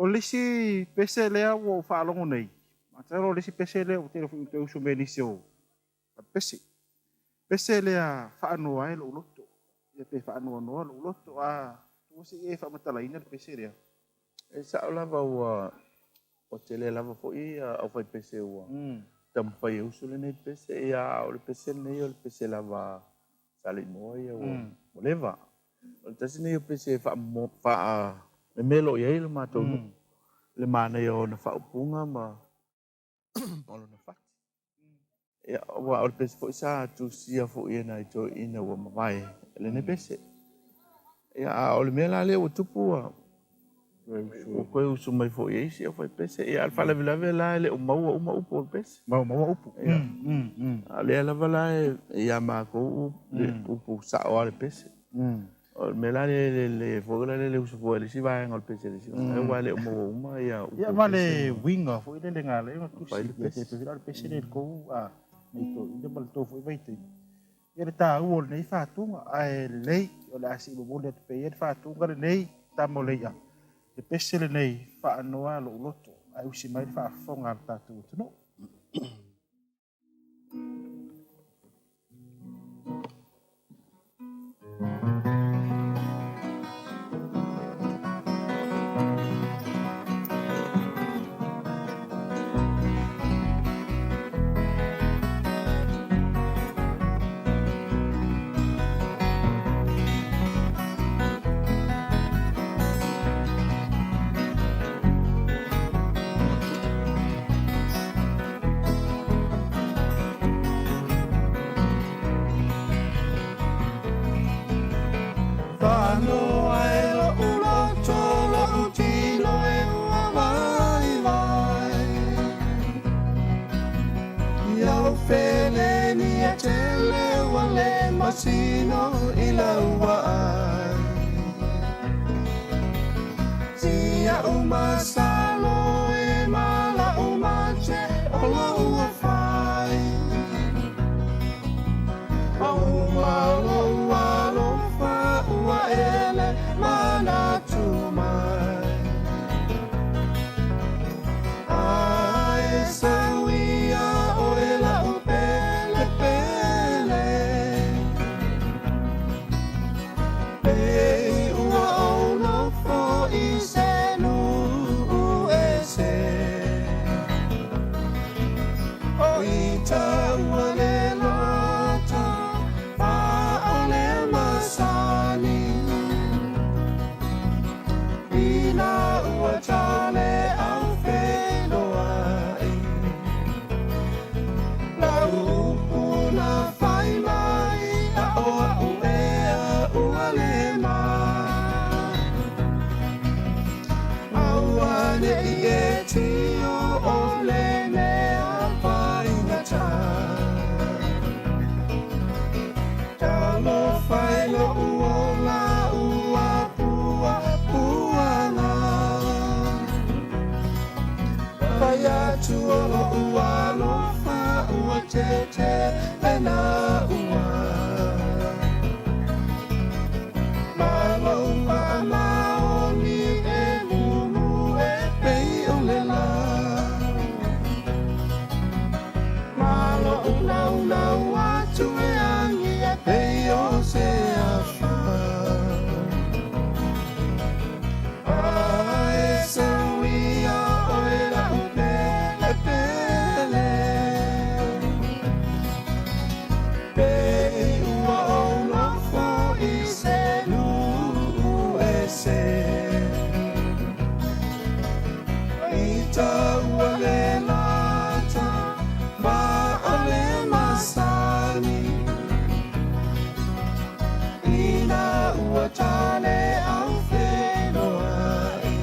O le isi pese lea ua ou faalogo nei, masalo o le isi pese lea ua tele foi ina toe usu mai e nisi o pese. Pese lea faanoa ai lou loto, ia pe faanoanoa lou loto. A ua se i e faamatalaina le pese lea? E sao lava ua tele lava foi aufaipese ua taumafai e usu lenei pese. Ia, a o le pese lenei o le pese lava sa le imoa ia ua leva. O le tasi lenei o pese e faamemelo i ai le matou nuu, le manaia o ona faaupuga ma lona fati. Ia, aua o le pese foi sa tusia foi e nai toeaiina ua mavae lenei pese. Ia, a o le mea la lea ua tupu ua toe usu mai foi e isi aufaipese. Ia, a o le faalavelave la e le o maua uma upu o le pese. Maua upu. Ia. A o lea lava la e ia matou upu sao lava le pese. O le mea la lea le foi la le usu foi le isi vaega o le pese le isi vaega, aua e le o maua uma ia upu. Ia, ma le uiga foi lele na ala ai ona tusi. Ia, te pei o le pese lea i le tou nei toeaiina ma le tou foi vaitaimi. Ia le taua o lenei faatuga, ae lelei o le a se i momoli atu pea ia le faatuga lenei, tama o le i'a, le pese lenei faanoa lou loto, ae usi mai le faafofoga a le tatou atunuu. Faanoa e lo'u loto lo'u tino e ua vaivai. Iau feleni e tele ua le masino i lau vaai. Sia umasalo e mala o mate o lou afai. O malo alofa ua ele manatu mai. Ae sauia oe lau pele pele. Pei ua ou nofo i se nuu ese. O ita ua le lata faale masani. Ina ua tale au whenua i. Lau upu na fai mai a o au ea ua le ma. Aua ne i e tio o le mea faigata. Talofa e lo'u ola ua pua puaga. Fai atu o lo'u alofa ua tete lena ua. Malo faamaoni e mumu e pei o le la. Malo unaunau atu e agi e pei o se afa. Ae sauia oe lau pele pele. Pei ua ou nofo i se nuu ese. Ita ua le lata faale masani. Ina ua tale au whenua i.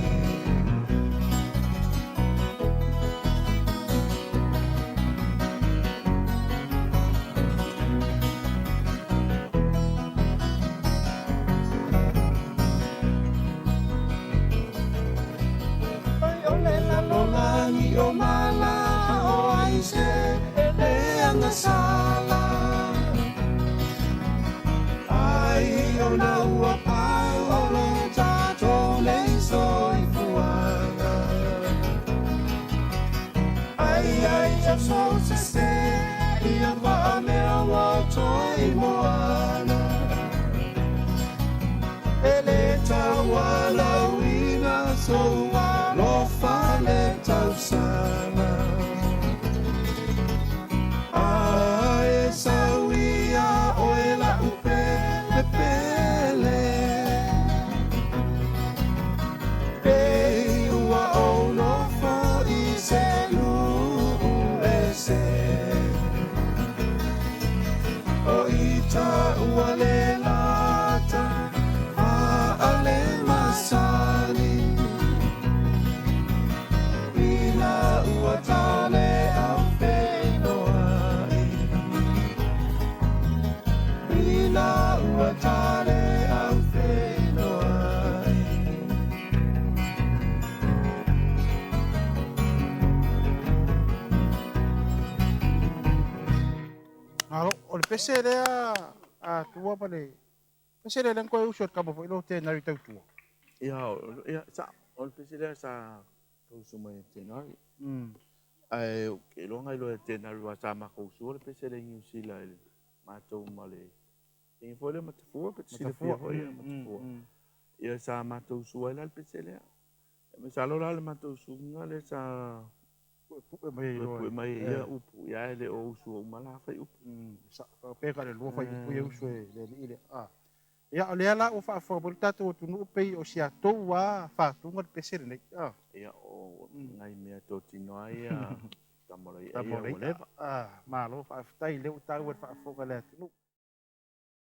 Ai o le lalolagi o mala o ai se e agasala. Ai o na ua pau o lo tatou nei soifuaga. so se se ia va mea wa toi moana ele tawala uina so lo fale tausana ae sauia oe la upe pele pe ua o no fo i se lu ese o ita ua le lata a ale masani ila ua tale au whenoai ila ua tale au whenoai. Malo, o le pese lea a tua pa le pese lea lea koe usu e kapa foi lo te nari tau tua. Ia, ia, sa, o le pese lea sa tausu mai e Tenari. Ae, ke iloga i loa e Tenari wa sa makou sua le pese lea i Niu Sila i le matou ma le tei foi lea Matafua pe te silafia foi ia Matafua. Ia sa matou sua ai la le pese lea. Masalo la le matou suga lea sa Pu'e mai loa. Pu'e mai ia upu, ia e le o usu uma la fai upu. Sa faapea ka le lua fai upu ia usu e le alii lea. Ah. Ia o lea la ua faafofoga mai le tatou atunuu pei o si atou a faatuga le pese lenei. Ah. Ia o nai mea totino ai ia tama o le Tama o ia le ua leva. Ah, malo faafetai lea ua taua i le faafofoga a le atunuu.